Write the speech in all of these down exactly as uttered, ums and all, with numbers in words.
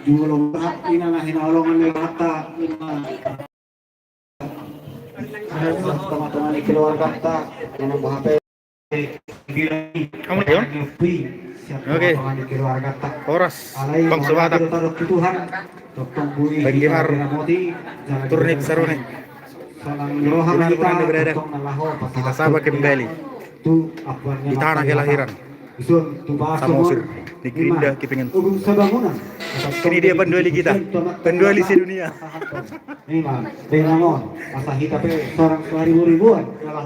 Jumolo murhat ina na hinaholongan ni rohanta, ina. Tonga-tonga ni keluarganta, ina boha pe. Oke. Horas, bangso Batak. Penggemar Turnip Sarune. Di mana pun Anda berada, kita sapa kembali di tanah kelahiran. Samosir, negeri indah Kipingan. Ini dia penduali kita, penduali sedunia.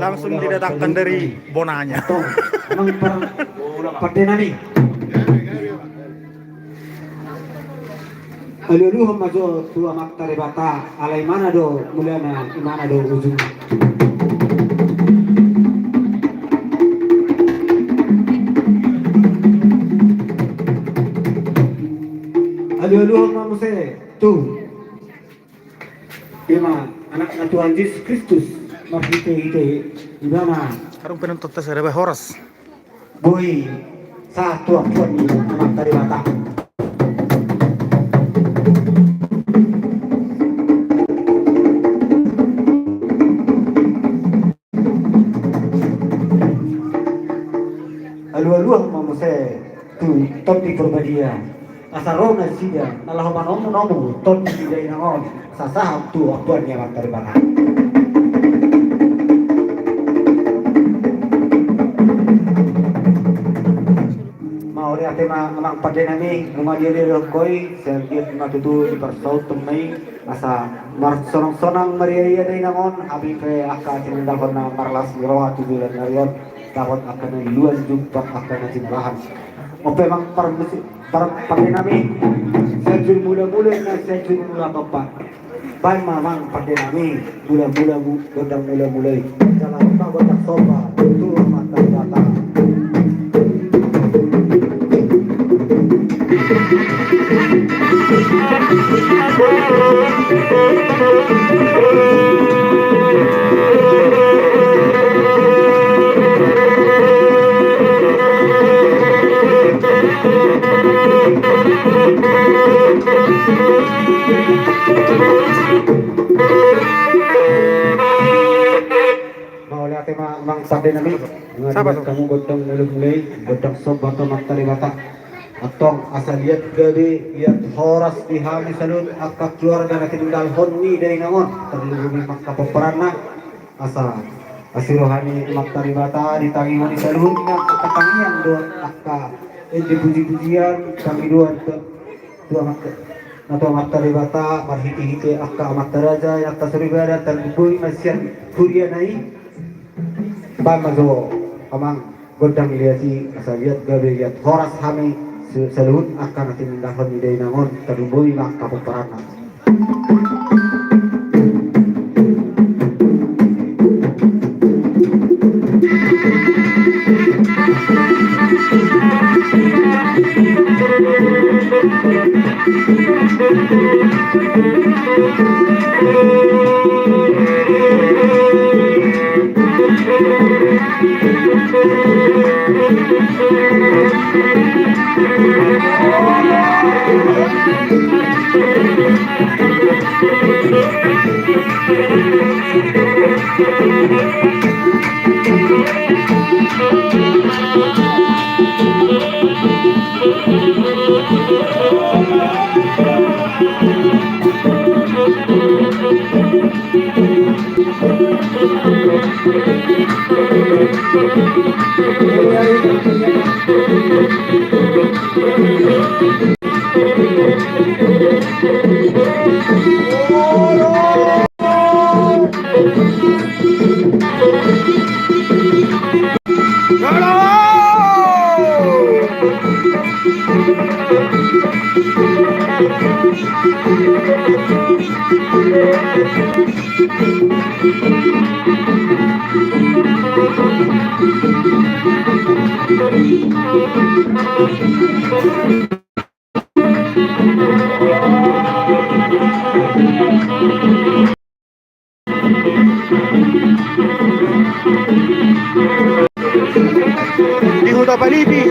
Langsung didatangkan dari Bonanya. Alualuhon ma jo tu Amanta Debata, ala imana do mulana, imana do ujungna. Alualuhon ma muse tu ima Anakna Tuhan Jesus Kristus, marhitehite ibana. Harum penonton ta sada ba horas. Boi sahat tu ampuan ni Amanta Debata. Alualuhon ma muse tu Tondi Porbadia. Asa ro nasida na laho manomunomu tondi di dainang on, asa sahat tu ampuan ni Amanta Debata. Mauliate ma amang pande nami, nunga diadia dohot ho i, sai anggiat ma tutu diparsauthon ma i, asa marsonangsonang ma di dainang on, hami pe angka tinindalhon na marlas ni roha tu joloan ni ari on. Dapot angka na niluan, jumpang angka na jinalahan. On pe amang parmusik, par-, pande nami, Sianjur Mulamula, na Sianjur Mula Pampa. Baen ma amang pande nami, mulamula mu-, gondang mulamula i. Jala gondang somba tu Amanta Debata. Mauliate ma amang pande nami. Sapa tu? Hamu gondang mulamula i, gondang somba tu Amanta Debata. Antong asa liat gabe, liat horas di hami saluhut angka keluarga na tinindalhon ni dainang on, tarlumobi ma angka pomparanna. Asa asi roha ni Amanta Debata di tangiang ni saluhutna, angka tangiang dohot angka ende pujipujian, pangidoan tu, tu Amanta, na tu Amanta Debata, marhitehite angka amanta raja, inanta soripada, tarlumobi ma sian huriana i. Baen ma jo amang gondang liat i, asa liat gabe liat horas hami sa-, saluhut angka na tinindalhon ni dainang on, tarlumobi ma angka pomparanna. Di Huta Palipi.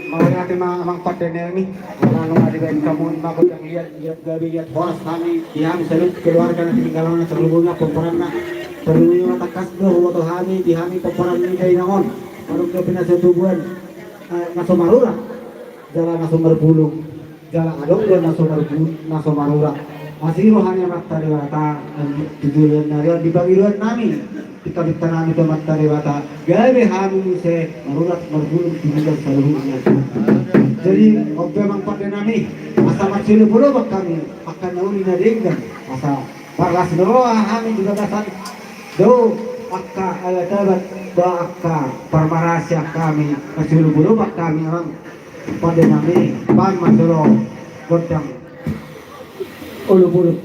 Mauliate ma amang pande nami. Molo adong na dibaen hamu i ma gondang liat, liat gabe, liat horas hami, di hami saluhut keluarga na tininggalna, saluhutna pomparanna, saluhutna tangkas do huboto hami, di hami pomparan ni dainang on. Adong dope na so tubuan, eh, na so marurat, jala na so marbulung, jala adong do na so marbu-, na so marurat. Asi roha ni Amanta Debata, di, di, di pangidoan nami. Di pangidoan nami tu Amanta Debata, gabe hami muse marurat marbulung di hita saluhutna. Jadi, on pe amang pande nami, asa marsiolopolopot hami, angka na uli na denggan, asa parlas ni roha hami di bagasan do angka adat adat, do angka parmarasian hami, marsiolopolopot hami, amang pande nami, baen ma jolo gondang. Olopolop.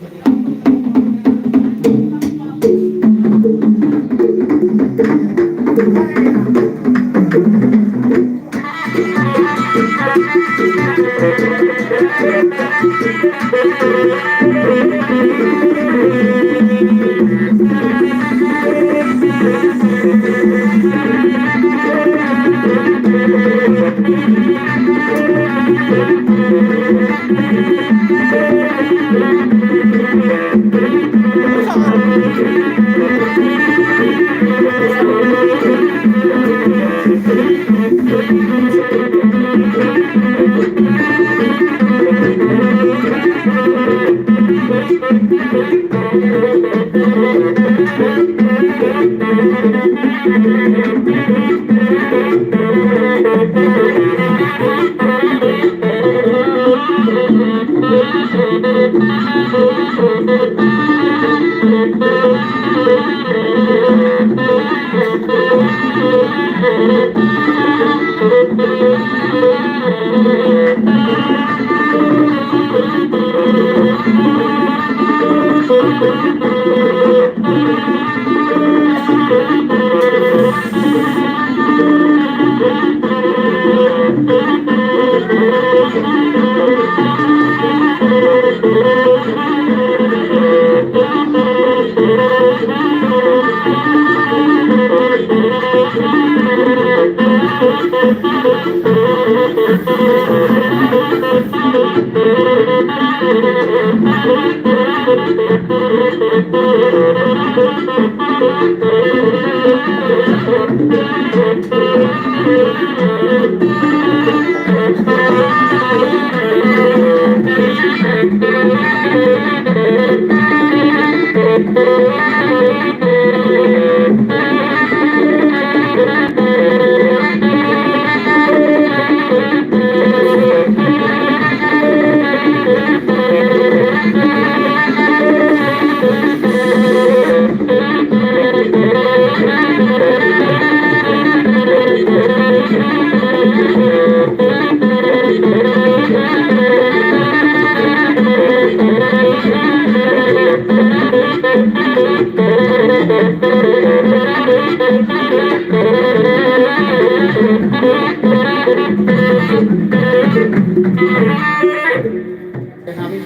Hami,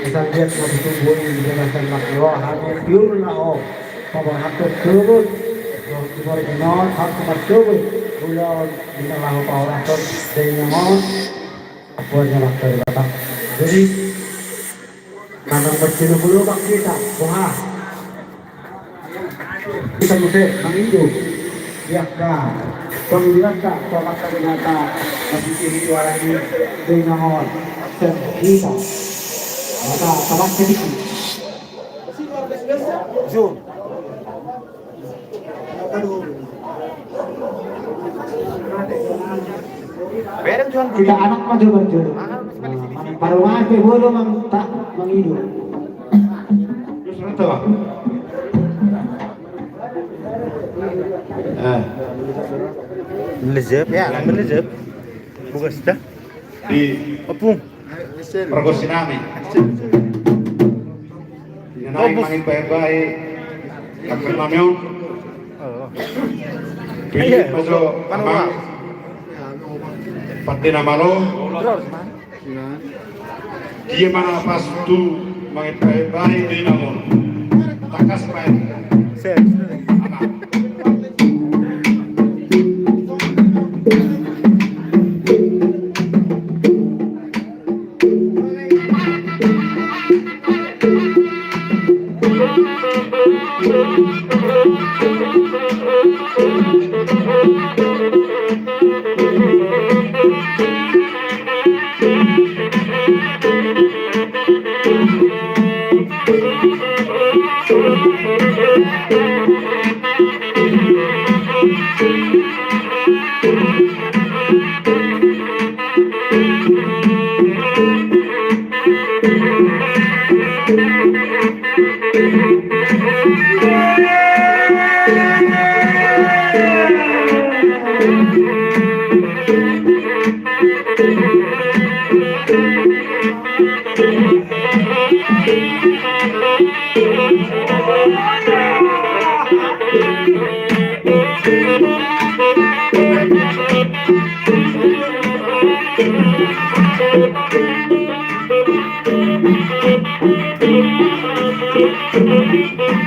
asa liat na tutu boi di bagasan maklo, hami piur na ho paborhathon tubun. Tubun di non, hami martubun. Ulaon di na laho paborhathon, di na ho. Apuan na maklo di batang. Jadi, kadang bertemu dulu bang kita, boha. Kita muse mangido. Ia ka. Panguliranta, pamangka binata, masih itu alani, dengan hon, sen, kita. Maka, tabang sedikit. Zoom. Bereng Tuhan. Kita anak maju berjodoh. Baru mati bodoh mang tak mangido. Terus, terus, terus. Eh. Melejep, ya, melejep. Bukas dah. Di Opung. Pargonsi nami. Di na naeng mangimbaimbai angka nami on. Pilih ma jo amang. Pande na malo. Dia ma na pas tu mangimbaimbai di na on. Tangkas baen.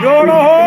Jolo ho!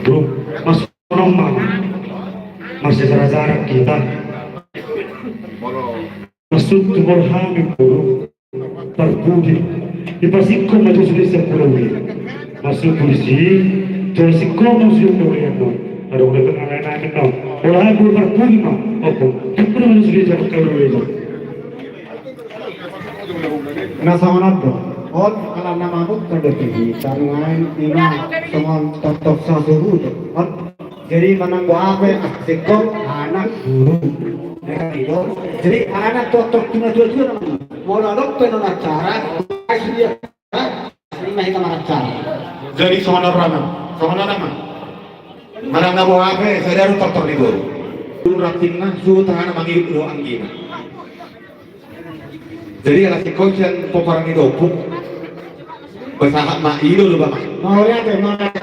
Bro, mas, tolong, Bang. Masih salah-salah kita. Maksud tu bol hami, Bro. Parpudi. Di pasingkong maju sudah sepuluh. Maksud polisi. Jual singkong maju sudah. Aduh, udah tengah lain-lain, no. Bol hami, Bro, parpudi, mah. Oke. Kita maju sudah sepuluh. Na songon on do. On ala na manut na dope hita nuaeng ima songon toktok sasuhut. On. Jadi manang boha pe singkong anak guru. Jadi anak toktok tu na tua-tua namanya. Molo adong pe non acara, ai sudia. Ima hita maracara. Jadi songon on ma. Songon on ma. Manang na boha pe sada do toktok ni guru. Guru rantingna suhut hahana mangihuthon anggina. Jadi ala singkong sian pomparan ni dompuk. Pasahat ma i do lupa ma. Mauliate, mauliate.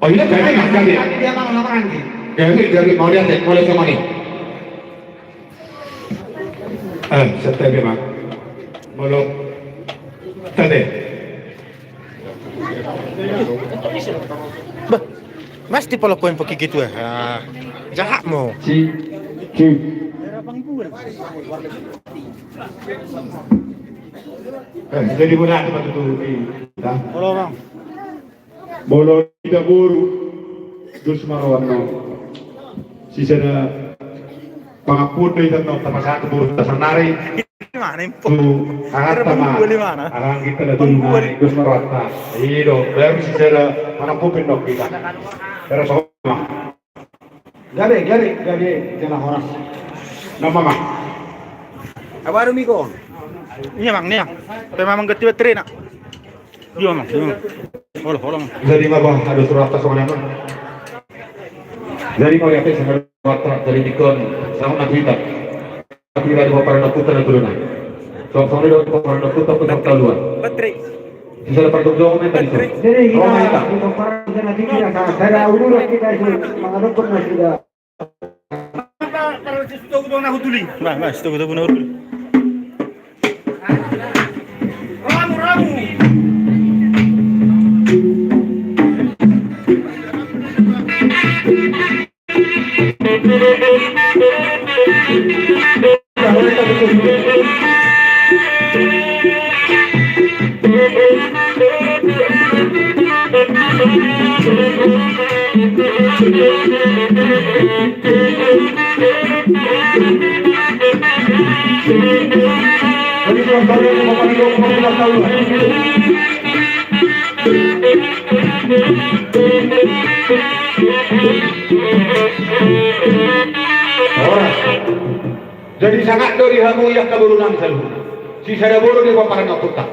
Oh iya, jadi, jadi. Jadi, jadi, mauliate, mauliate, mauliate. Eh, santabi ma. Molo tadi. Bah, mesti pala koin pakai gitu ya. Ah, jahat mau. Ci, ci. Eh, jadi berat betul di kita. Halo, Bang. Molo hita boru, dos ma roha na. Sisada pangampuon do hita na tapasahat tu boru ta sannari. Tu hahanta ma, hahang hita na tolu nai, dos ma rohanta. I do, baru sisada pangampuon pe na hita. Baru so. Gabe, gabe, gabe, jala horas. Nama ma. Abaru miko. Iya, Bang, nih. Pe mamang gati baterena. Iya, Bang, iya, Bang. Hola, hola, Bang. Jadi ma, Bang, ada surat pasangan apa? Jadi mau ya, Bang, sama surat, jadi dikon sama nanti kita. Tapi ada mau para dokter dan turun. Sama-sama ada mau para dokter tapi tak tahu luar. Baterai. Bisa dapat dong, dong, tadi. Baterai. Jadi kita, kita para, kita nanti kita, kita ada urut kita itu, menghadap pernah sudah. Bah, bah, sitogu-togu na hutuli. Ramu, ramu. Horas. Jadi sangap do di hamu i angka boru nami saluhutna. Sisada boru di pomparan ni ompunta.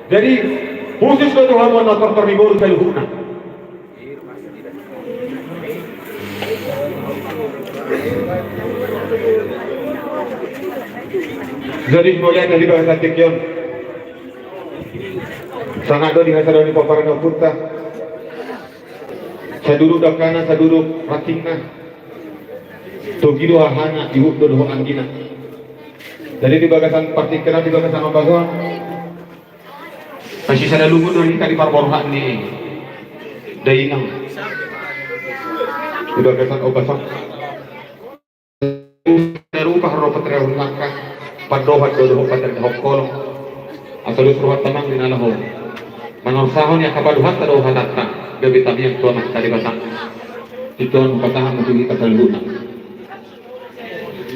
Jadi khusus do tu hamu annon tortor ni boru saluhutna. Jadi mauliate di bagasan tingki on. Sangap do di hasadaon ni pomparan ni ompunta. Saduruk dangkana, saduruk rantingna. Togi do hahana, ihut do dohot anggina. Jadi di bagasan partingkian on, di bagasan ombas on, masisada lungun do hita di parborhat ni dainang. Di bagasan ombas on. Rupa ro patriark langka, pandohan do dohot patriark holong. Asa dos rohanta amang di na laho manorsahon i angka pandohanta dohot hatanta, gabe tamiang tu Amanta Debata. Ito on pasahat ma tu hita saluhutna.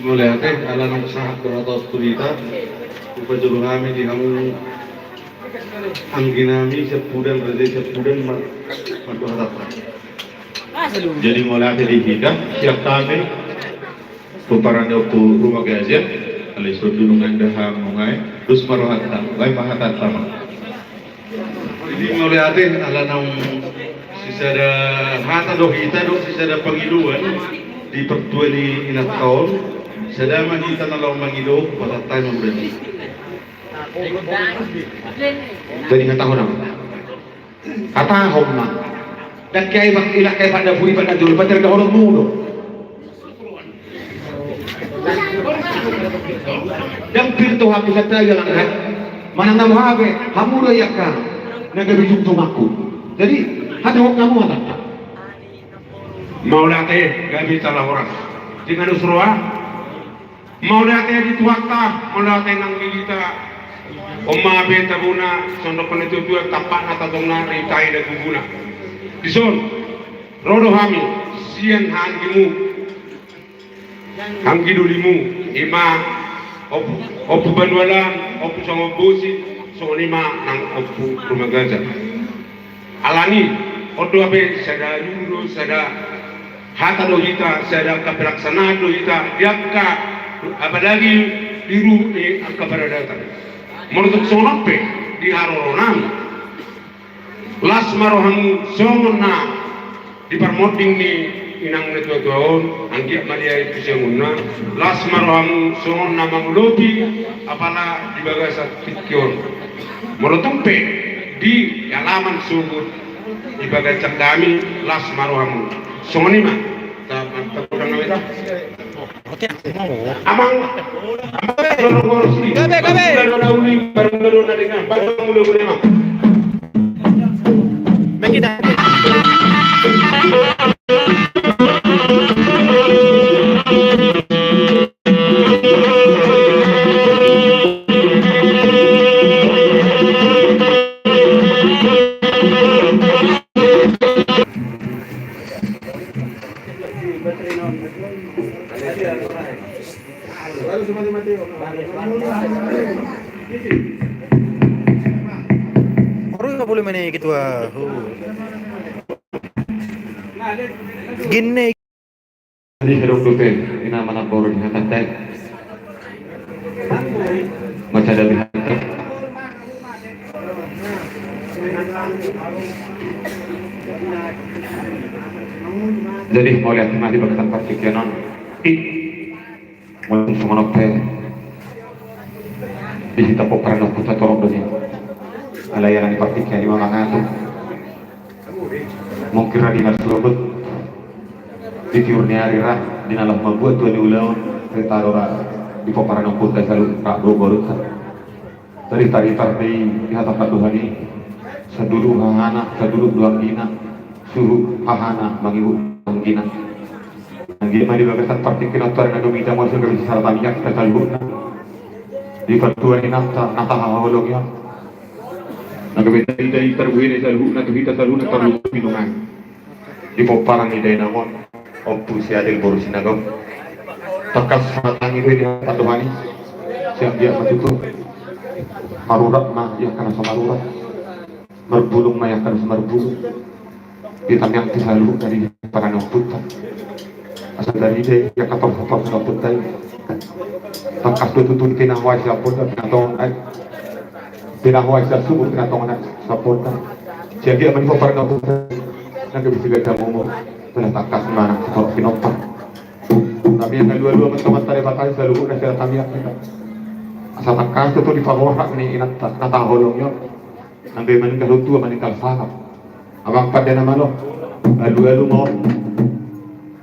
Mauliate, ala naung sahat do hata on tu hita, hupajolo hami di hamu angginami siampudan, raja siampudan, ma-, mandok hatanta. Jadi mauliate di hita, sian hami pomparan ni Ompu Ruma Gaja, ale so dunungan da hamu ngai, dos ma rohanta, baen ma hatanta ma. Jadi mauliate, ala naung sisada hata do hita dohot sisada pangidoan di partua ni inanta on, sada ma hita na laho mangido, patantai ma mudani. Jadi hatahon ma. Hatahon ma. Ndang ke ai bang, ilang ke ai pandapuri, pandajol, paterga horong mudo. Ndang pir tu hamu santa ia langka. Manang na boha pe, hamu do i angka na gabe jungjonganku. Jadi, hatahon hamu hatanta. Mauliate, gabe jala horas. Di na dos roha. Mauliate di Tuhanta, mauliate nang di hita. On ma be tabona, songon na nidok ni natuatua, tampakna, tongtongna, ritai, dan guguna. Dison, ro do hami sian haanggimu, haanggi dolimu, i ma Ompu, Ompu Banualan, Ompu Songon Bosi, songon i ma nang Ompu Ruma Gaja. Alani, on do hape sada lulu do, sada hata do hita, sada angka pelaksanaan do hita, di angka, apalagi di ruhut ni angka paradaton. Molo tung songon on pe, di haroro nami. Las ma rohamu songon na di parmonding ni inang na tuatua on, anggiat ma dia i tu siamunna, las ma rohamu songon na mangulopi apala di bagasan tingki on. Molo tung pe di alaman sogot di bagasan hami, las ma rohamu. Songon i ma. Amang, amang, gabe, gabe. Baru nggak boleh main gitu, ah. Gini. Jadi, hidop dope, ina manambor di hatanta. Masada di hatanta. Jadi, mauliate ma di bagasan partingkian on. I, molo songon on pe. Di hita pomparan ni ompunta torop do i. Alai alani partingkian i ma mangatur. Mungkin ra di na sogot, di tiur ni ari ra, di na laho mambuat tua ni ulaon, rita do ra di pomparan ni ompunta saluhut, rap dohot borunta. Taritar-itar do i di hata pandohan i, saduruk hahana, saduruk do anggina, suhut hahana mangihut anggina. Anggiat ma di bagasan partingkian on, tar na dohot hita molo so gabe sisada tamiang hita saluhutna. Di partua ni inanta na tahaholongi on. Na gabe tanda i tarbuhena saluhutna tu hita saluhutna, tarlumobi nunga i di pomparan ni dainang on, Ompu Siadil boru Sinaga on. Tangkas hata tangi do i di hata pandohan i. Sai anggiat ma tutu marurat ma i angka na so marurat, marbulung ma i angka na so marbulung. Di tangiang tu saluhut na di pomparan ni ompunta. Asa dari dia ia kator-kator ni ompunta i. Tangkas do tutu pinahoa sian ompunta pinatongon ai. Pinahoa sian sumur pinatongon ai sian ompunta. Sian dia ma di pomparan ni ompunta. Nang gabe sigajah umur. Tangkas ma nang satorop pinompar. Tangiang na alualu ma tu Amanta Debata i saluhutna sian tangiang hita. Asa tangkas tutu di paborhat ni inanta na taholongi on. Nang gabe maninggal hutua maninggal sangap. Amang pande na malo. Alualu ma on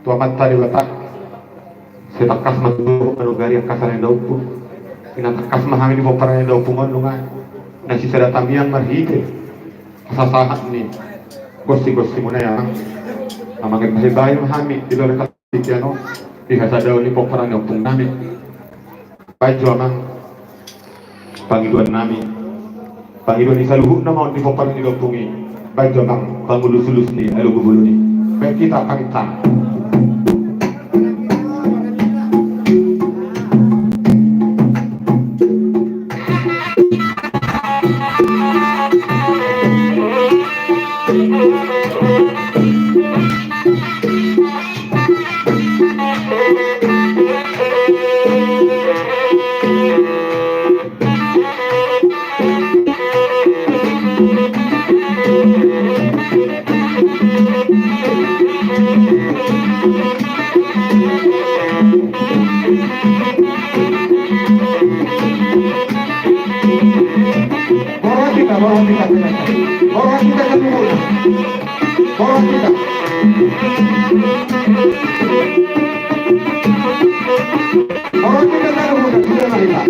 tu Amanta Debata. Sai tangkas ma tutu manugari angka sala ni ompu. Inna tangkas ma hami di pomparan ni ompu on nunga. Na sisada tangiang marhite pasahat ni gonsi-gonsimuna i amang. Amang, bahen-bahen ma hami di lorek Di tiano, di hasadaon ni pomparan ni ompung nami. Baen jo amang pangidoan nami. Pangidoan ni saluhutna ma on di pomparan ni ompung i. Baen jo amang pangulus-ulus ni alugu bolon i. Baen hita pangidoan. Borhat hita, borhat hita, borhat hita. Borhat hita. Borhat hita, borhat hita.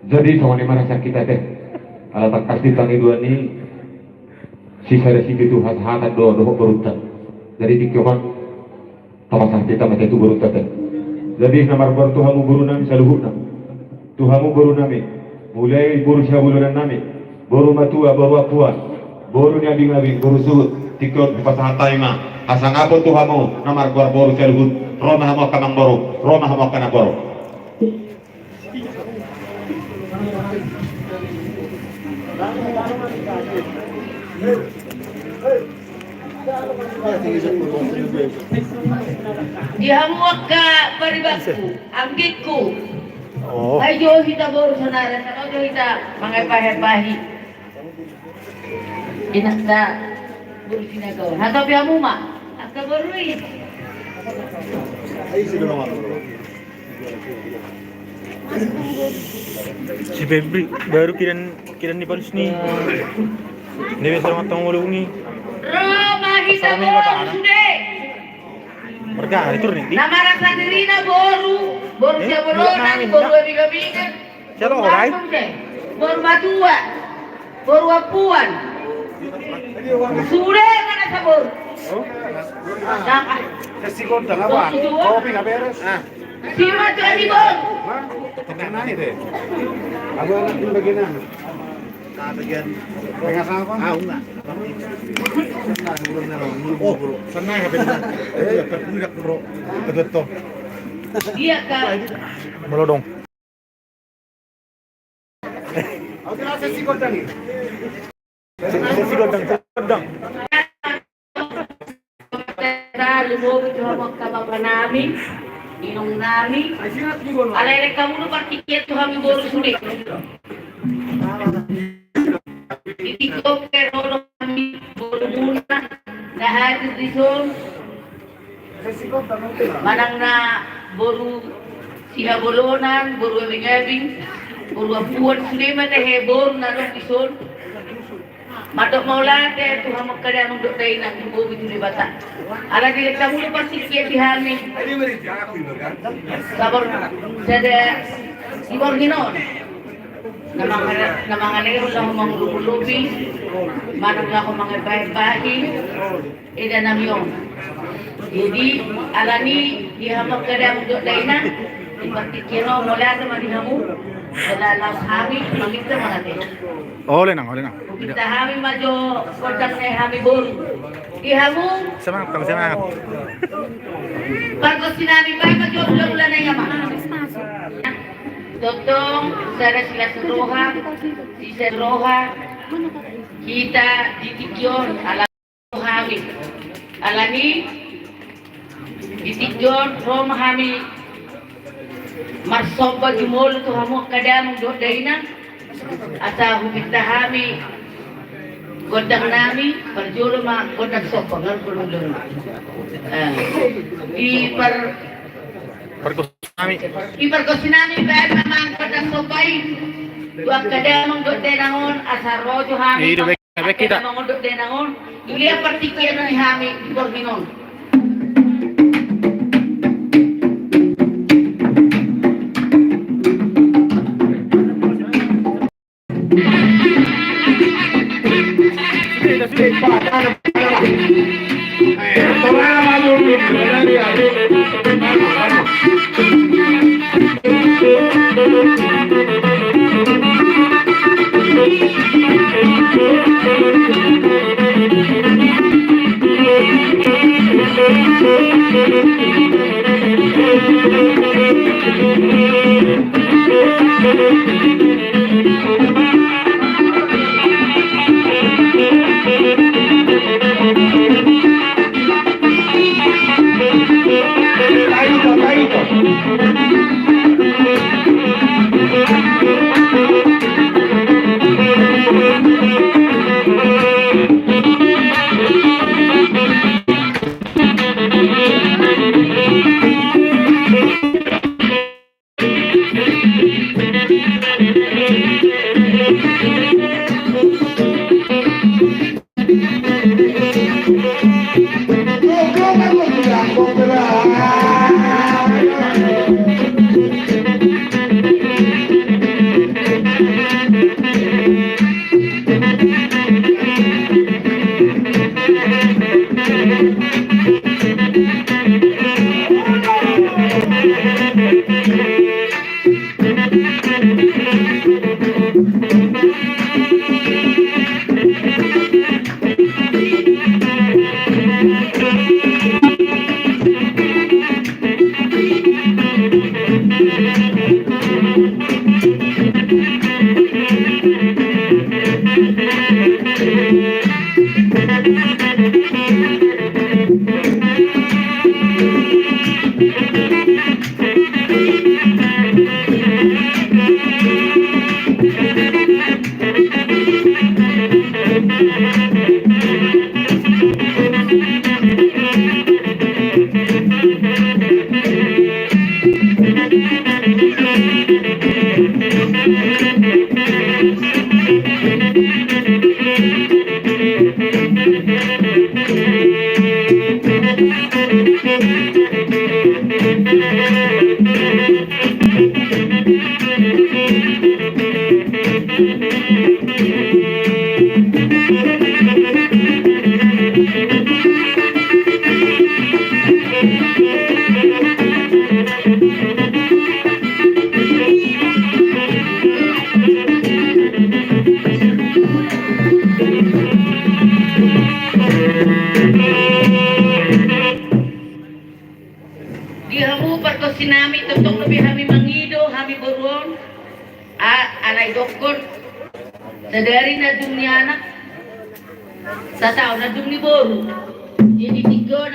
Jadi songon i ma rasa hita te. Ala tangkas di pangidoan i sisada sipitu hasahatan do dohot borunta. Jadi tingki on tapasahat hita ma te tu borunta te. Jadi na margoar tu hamu boru nami saluhutna. Tu hamu boru nami, mulai boru sihabulonan nami, boru matua, boru ampuan, boru ni abing-abing, boru suhut, tingki on hupasahat hami ma hasangapon tu hamu na margoar boru saluhut. Ro ma hamu angka amangboru, ro ma hamu angka namboru. Di hamu angka paribanku, anggingku. Oh. Ai jo hita boru saonari, asa jo hita mangepahepahi. Inanta boru Sinagor. Hatopi hamu ma angka boru i. Si Febri baru kirim, kirim ni palus ni. Dia biasa rumah tong ngolungi. Ro ma hita boru sude. Mereka itu nih. Na marasa dirina boru, boru sihabulonan, boru abing-abingan. Siapa, boru matua, boru ampuan. Sude ma na saboru. Sesi gondang apa? Kopi nggak beres. Si matua di boru. Tenang aja deh. Abang anak ini bagaimana? Bagian. Bagian apa? Ah, enggak. Oh, senang ya, benar. Eh, berbudak, bro. Betul. Iya, Kak. Melodong. Sesi gondang, sesi gondang. Lumobi tu hamu angka bapa nami, inong nami. Alai lehon hamu do partingkian tu hami boru sude. Di tingki on pe ro do hami boru muna na hadir dison. Manang na boru Sihabolonan, boru Abing-abing, boru Ampuan, sude ma tahe boru na adong dison. Mandok mauliate tu hamu angka damang dohot dainang, lumobi tu Debata. Ala dilehon hamu do partingkian di hami. Sabar, sada di borngin on. Na mangale-, na mangalehon laho mangolop-olopi, manang laho mangembaembahi eda nami on. Jadi, alani i di hamu angka damang dohot dainang, di partingkian on mauliate ma di hamu, jala laos hami maminta mauliate. Olo, Inang, olo, Inang. Huminta hami ma jo gondang ni hami boru. Di hamu. Semangat, Kang, semangat. Pargonsi nami, baen ma jo hulahula nai, amang. Tongtong sada silas roha, sisada roha, hita di tingki on, ala hami. Alani i di tingki on ro ma hami marsomba jumolo tu hamu angka damang dohot dainang, asa huminta hami gondang nami, parjolo ma gondang somba, ngar gondang. Eh, di par- Pargonsi nami. Di pargonsi nami, baen ma amang gondang somba i tu angka damang dohot dainang on, asa ro jo hami. Iya, baik, baik, hita. Angka damang dohot dainang on, dilehon partingkian ni hami di borngin on. Di hamu pargonsi nami, tongtong do be hami mangido, hami boru on. A, alai dokkon, sadari na dung ni anak, sataon na dung ni boru. Jadi tingki on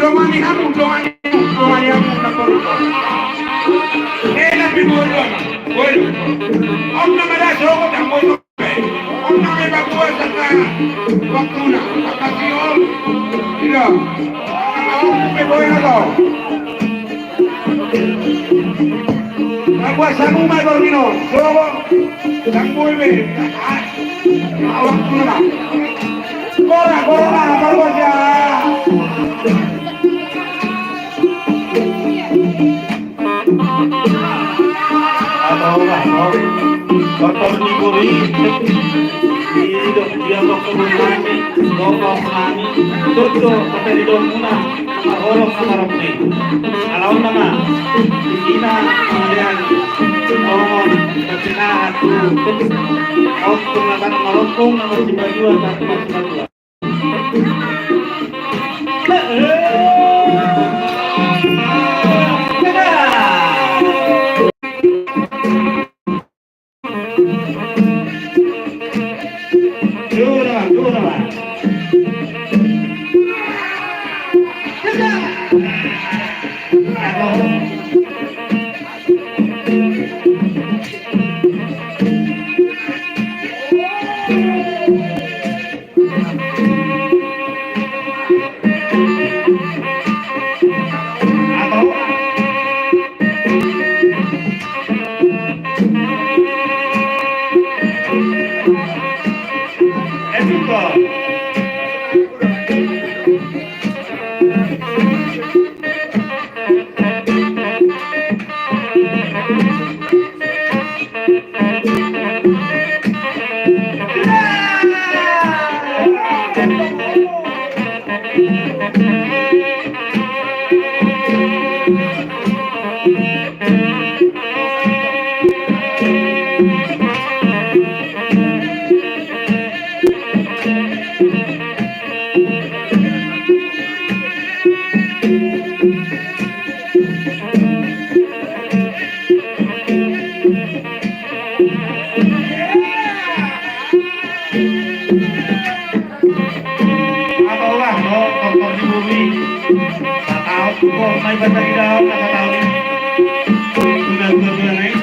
Dongani hamu, dongani hamu, dongani hamu na porlu. Enak di bawah dong. Boi. Om nama da sogo dan boi. Om nama da boi sana. Waktuna. Makasih om. Iya. Sama om pe boi na to. Nabuat sanuma borngin on, sobo, sanggul be, ah, awak tu nama. Gora, gora, gora, gora, ya. Apa, apa, apa? Kotor ni buri. Di dok, dia doktor nami, doktor nami. Doktor, kata di dokter nami. Horong na marok ni. Ala on nama. Ina kemudian. Oh, tapi na tu. Oh, tu nama marok na masih baju, tapi masih baju. Apa ulah, no, kompor di bumi. Sataon tu kor mai baca di dalam, sataon. Sudah dua bulan, eh.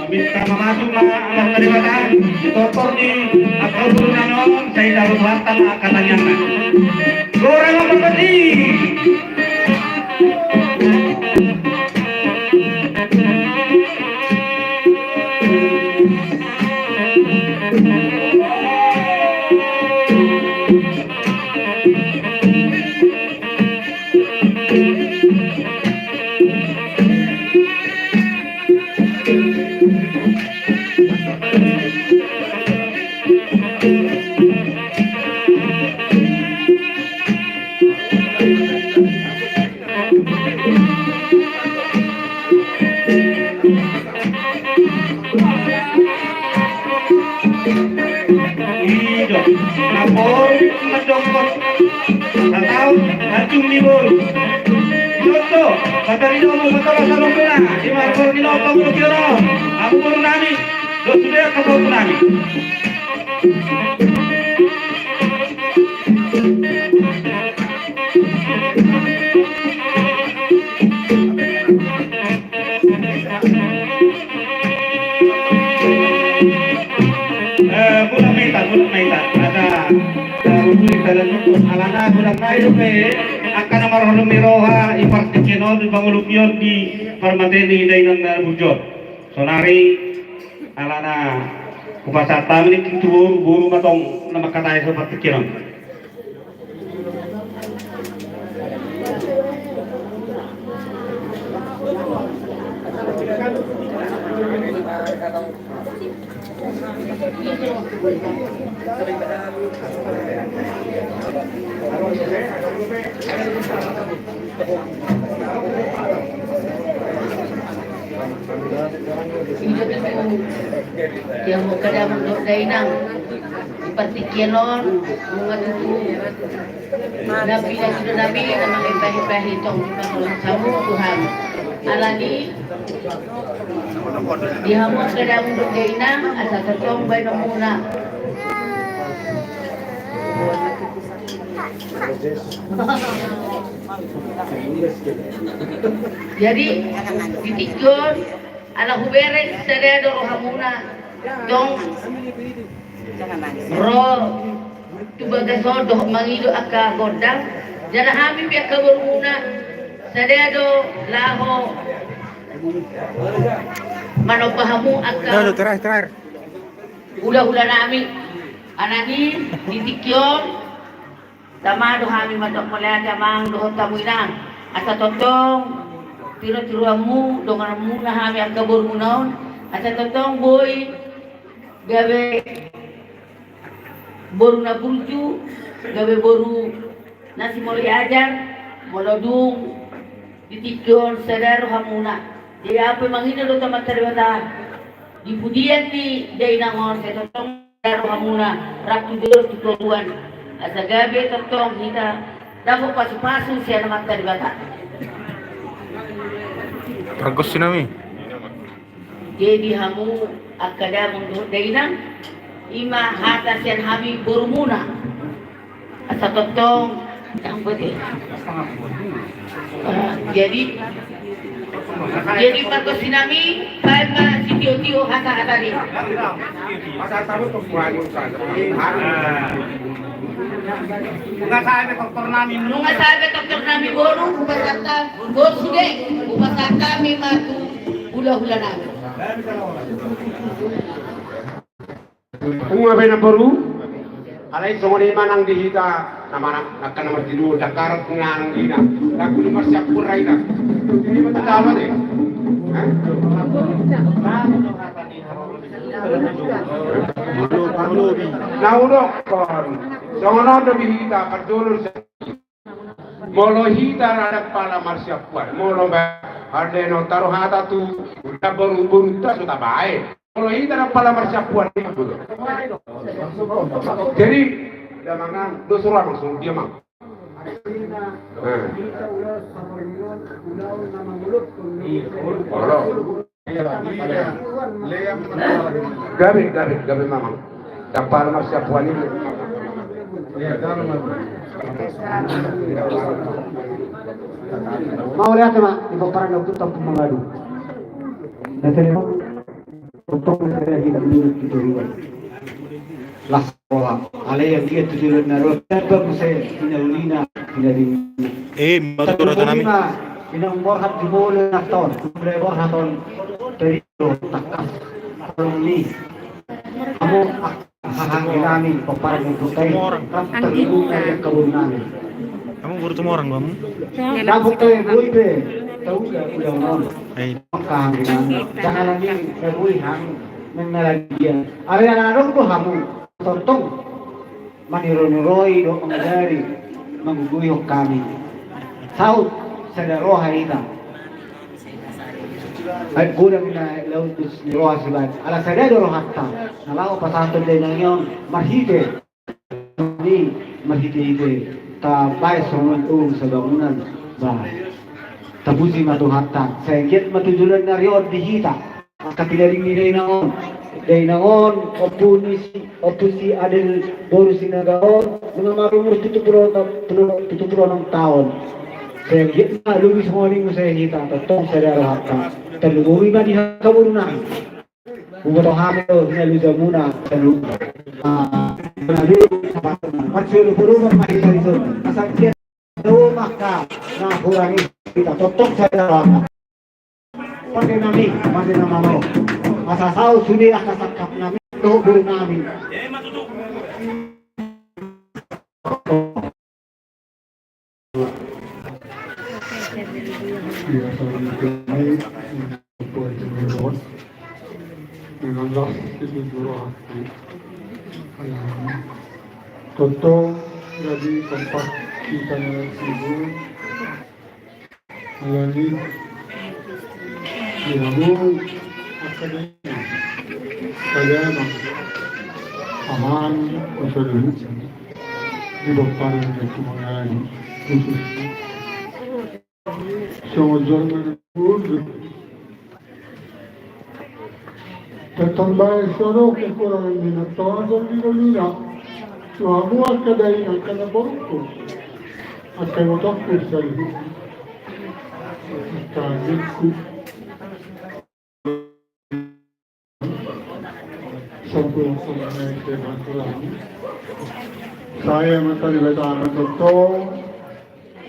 Minta mamatu ma anak Kalimantan, di topor ni angka umur nanon, sai dapat warta ma angka tangiangna. Gorang apa tadi? Ido, lapor mandokon. Sataon, hanjung ni boru. Contoh, matari domu, matara salongkuna. Di markor ni lopang, di kira. Aku boru nami. Dos sudah, aku boru nami. Asa tarunduhi dalan nuntu alana godang nai dope angka na marholom ni roha i partingkian on, i pangolop ni on di parmate ni dainang na burju on. Sonari alana hupasahat hami nangkin tu boru, boru ma tong na mangkatai so partingkian on. Dia mau kada menurut dainang di partingkian on, nunga tutu. Nabi, nabi, nabi, na mangimbahi-imbahi tong di pangolom samu Tuhan. Alani di hamu angka damang dohot dainang, asa tongtong baenonmuna. Jadi di tingki on ala hubereng sada do rohamuna tong ro tu bagas on dohot mangido angka gondang, jala hami pe angka borumuna sada do laho manomba hamu angka Aduh, terakhir, terakhir. Hulahula nami. Alani di tingki on tama do hami mandok mauliate amang dohot hamu inang. Asa tongtong tiru-tiruanmu donganmuna hami angka borumuna on. Asa tongtong boi gabe boru na burju, gabe boru na simoloi ajar, molo dung di tingki on sada rohamuna. Jadi au pe mangido do tu Amanta Debata di pudian ni dainang on, sai tongtong sada rohamuna rap tu jolo tu toruan, asa gabe tongtong hita dapot pasu-pasu sian Amanta Debata. Pargonsi nami. Jadi hamu angka damang dohot dainang, ima hata sian hami borumuna. Asa tongtong, yang penting. Ah, jadi, jadi pargonsi nami, baen ma sitio-tio hata-hata ni. Nunga sae be toktor nami, nunga sae be toktor nami boru, hupasahat, boru sude, hupasahat hami ma tu hulahula nami. Nunga be na boru, alai songon i ma nang di hita na manang angka na martidu, dangkaran nang di na, lagu ni marsiap pura ina. Ini ma tata apa deh? Hah? Na hudokkon songon on do di hita parjolo. Molo hita rada pala marsiampuan, molo ba hardeno taro hata tu uda boru-boru ta so tabae. Molo hita rada pala marsiampuan ni boru. Jadi damangan do sura maksud dia mang. Olo. Gabe, gabe, gabe mamang. Dapat marsiampuan ini. Mau lihat ma di pomparan waktu tampung mangadu. Na telepon. Tongtong na sada hita dulu di toruan. Las roha. Alai yang dia tujuan na roha. Tanpa muse hinaulina hinaulina. Eh, matur tanami. Ina umur hat di bola naton. Umur hat on. Dari tangkas. Tolong ni. Kamu haha nami peparan yang kutai. Anggi. Kamu baru temu orang kamu. Kamu kayak gue be. Tahu gak udah mau. Hei. Maka hami nami, jangan lagi ngagui hami, mengenal dia. Ari anak-anak do hamu, tongtong maniroi-niroi do mangajari, mangguguihon hami. Saut sada roha hita. Baik godang na laut dus ni roha sibaen. Ala sada do rohanta. Na laho pasahaton dainang on marhite. Ni marhite-hite tabaen songon ulos sabangunan. Ba tapuji ma Tuhanta. Sai anggiat ma tu joloan ni ari on di hita angka pinaring ni dainang on. Dainang on, ompu ni si, ompu si Adel boru Sinaga on, nunga marumur pitu pulu, pitu pulu onom taon. Sai anggiat ma lobi songon i muse hita, tongtong sada rohanta. Tarlumobi ma di angka borunami. Huboto hami do hinaluhon muna saluhutna. Ah, Parjolo-jolo ma hita dison. Asa dia do maka na hurang i hita tongtong sada lama. Pande nami, pande na malo. Asa saut sude angka sangkap nami dohot boru nami. Tongtong jadi kompak hita na sibu. Alani di hamu angka dainang, angka damang, amang, angka doli, di pomparan na sumangani khusus. Songon jolma na burju. Tentang bae so adong kekurangan ni na tonga jolma doli na. Tu hamu angka dainang, angka na borungku, angka na tongku sali. Angka ningku. Sampul sampul na ise mantulang. Sai ma tali batama tongtong.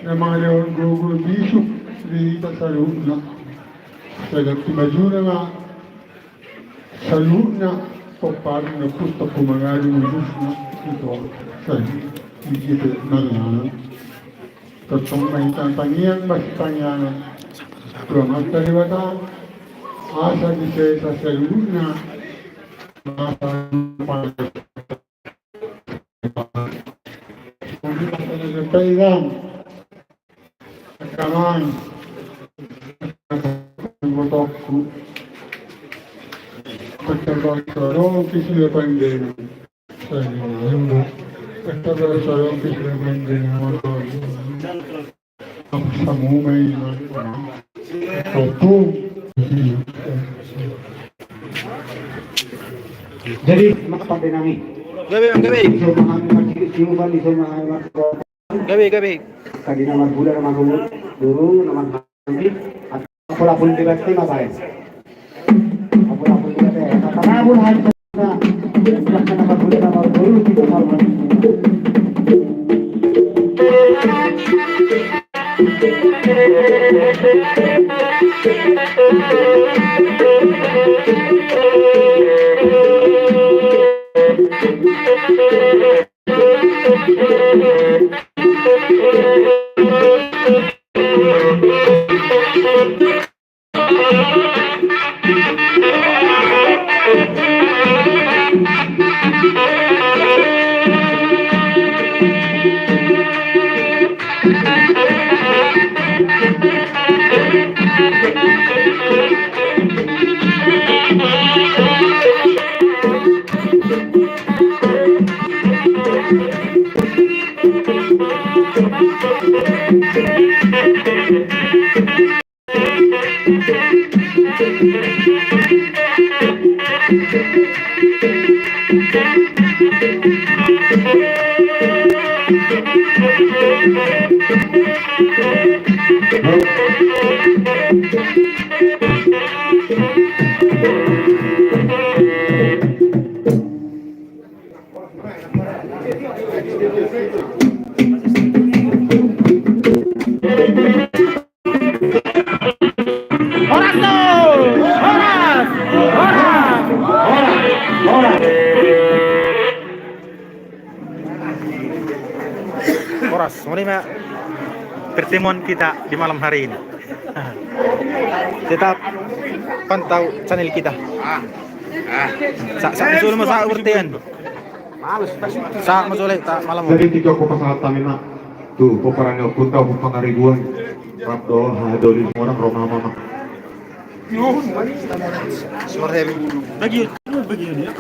Na mangalehon gogo bisuk di hita saluhutna. Sai dapot majuna ma saluhutna, pomparan na pusat tu mangadu mususna. Ito sai di hita nariana. Tongtong ma hita tangiang ma sitangiangan tu Amanta Debata. Asa disesa saluhutna. Asa Jadi, maka pande nami. Gabe, gabe. Iso mahami marsiupan, iso mahami marsiupan. Gabe, gabe. Tadi nama bulan nama dulu, nama Apul-apul di bete ma bae. Apul-apul di bete. Apul-apul hari. Horas do! Horas! Horas! Horas! Horas! Horas, songon i ma pertemuan kita di malam hari ini. Tetap pantau channel kita. Sa, sa, sa, sa, sa, Sahat ma jolo, tak malam. Jadi, tiga ko pasahat hami ma tu pomparan ni ompunta, Ompu Pangaribuan. Rap do haha doli, songon i ro ma hamu ma. Bagian, bagian ya.